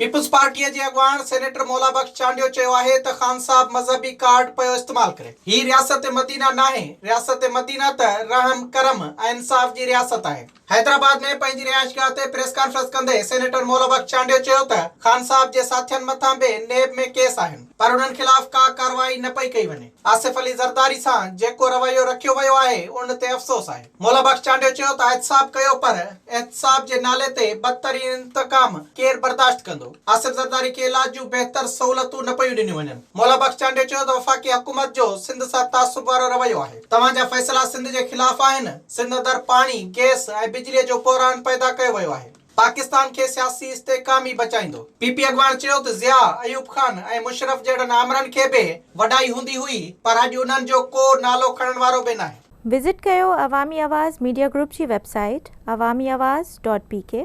Peoples پارٽيء جي اڳواڻ سينيٽر مولا بخش چانڊيو چيو آهي ته خان صاحب مذهبي ڪارڊ پيو استعمال ڪري. هي رياست مدينه ناهي، رياست مدينه ته رحم، ڪرم ۽ انصاف جي رياست آهي. حيدرآباد ۾ پنهنجي رهائشگاهه تي پريس ڪانفرنس ڪندي سينيٽر مولا بخش چانڊيو چيو ته خان صاحب جي ساٿين مٿان به نيب ۾ ڪيس آهن پر انهن خلاف ڪا ڪارروائي نه پئي ڪئي وڃي، آصف علي زرداري سان جيڪو رويو رکيو ويو آهي ان تي افسوس آهي. مولا بخش چانڊيو چيو ته احتساب ڪيو پر احتساب جي نالي تي بدترين انتقام ڪير برداشت ڪندو، آصف زرداري کي علاج جون بهتر سهولتون نه پيون ڏنيون وڃن. مولا بخش چانڊيو چيو ته وفاقي حڪومت جو سنڌ سان تعصب وارو رويو آهي. توهان جا فيصلا سنڌ جي خلاف آهن، سنڌ اندر پاڻي، گئس ۽ بجليء جو بحران پيدا ڪيو ويو آهي، پاڪستان کي سياسي استحڪام ئي بچائيندو. پي پي اڳواڻ چيو ته ضياء، ايوب خان ۽ مشرف جهڙن آمرن کي به وڏائي هوندي هئي پر اڄ انهن جو ڪو نالو کڻڻ وارو به ناهي. وزٽ ڪيو عوامي آواز ميڊيا گروپ جي website Awami Awaz dot P K.